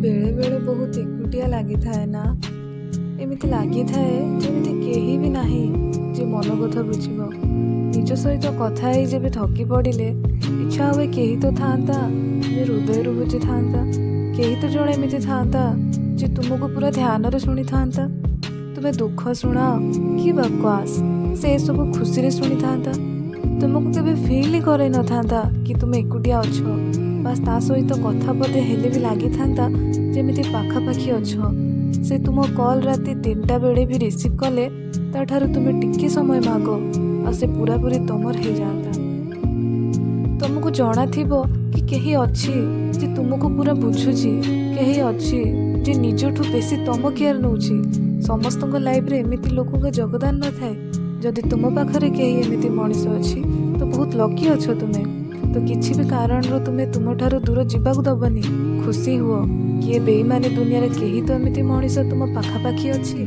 ବେଳେବେଳେ ବହୁତ ଏକୁଟିଆ ଲାଗିଥାଏ ନା? ଏମିତି ଲାଗିଥାଏ ଯେମିତି କେହି ବି ନାହିଁ ଯେ ମନ କଥା ବୁଝିବ। ନିଜ ସହିତ କଥା ହେଇ ଯେବେ ଥକି ପଡ଼ିଲେ ଇଚ୍ଛା ହୁଏ କେହି ତ ଥାଆନ୍ତା ଯେ ହୃଦୟରୁ ବୁଝିଥାନ୍ତା। କେହି ତ ଜଣେ ଏମିତି ଥାଆନ୍ତା ଯେ ତୁମକୁ ପୁରା ଧ୍ୟାନରେ ଶୁଣିଥାନ୍ତା। ତୁମେ ଦୁଃଖ ଶୁଣାଅ କି ବକୱାସ, ସେ ଏସବୁ ଖୁସିରେ ଶୁଣିଥାନ୍ତା। ତୁମକୁ କେବେ ଫିଲ୍ ହିଁ କରେଇ ନଥାନ୍ତା କି ତୁମେ ଏକୁଟିଆ ଅଛ। ବାସ୍, ତା ସହିତ କଥା ପଦେ ହେଲେ ବି ଲାଗିଥାନ୍ତା ଯେମିତି ପାଖାପାଖି ଅଛ। ସେ ତୁମ କଲ୍ ରାତି 3ଟା ବେଳେ ବି ରିସିଭ୍ କଲେ ତାଠାରୁ ତୁମେ ଟିକେ ସମୟ ମାଗ ଆଉ ସେ ପୁରାପୁରି ତମର ହେଇଯାଆନ୍ତା। ତମକୁ ଜଣାଥିବ କି କେହି ଅଛି ଯେ ତୁମକୁ ପୁରା ବୁଝୁଛି, କେହି ଅଛି ଯେ ନିଜଠୁ ବେଶୀ ତମ କେୟାର ନେଉଛି। ସମସ୍ତଙ୍କ ଲାଇଫରେ ଏମିତି ଲୋକଙ୍କ ଯୋଗଦାନ ନଥାଏ। ଯଦି ତୁମ ପାଖରେ କେହି ଏମିତି ମଣିଷ ଅଛି ତ ବହୁତ ଲକି ଅଛ ତୁମେ। ତ କିଛି ବି କାରଣରୁ ତୁମେ ତୁମଠାରୁ ଦୂର ଯିବାକୁ ଦବନି। ଖୁସି ହୁଅ କି ଏ ବେଇମାନି ଦୁନିଆରେ କେହି ତ ଏମିତି ମଣିଷ ତୁମ ପାଖାପାଖି ଅଛି।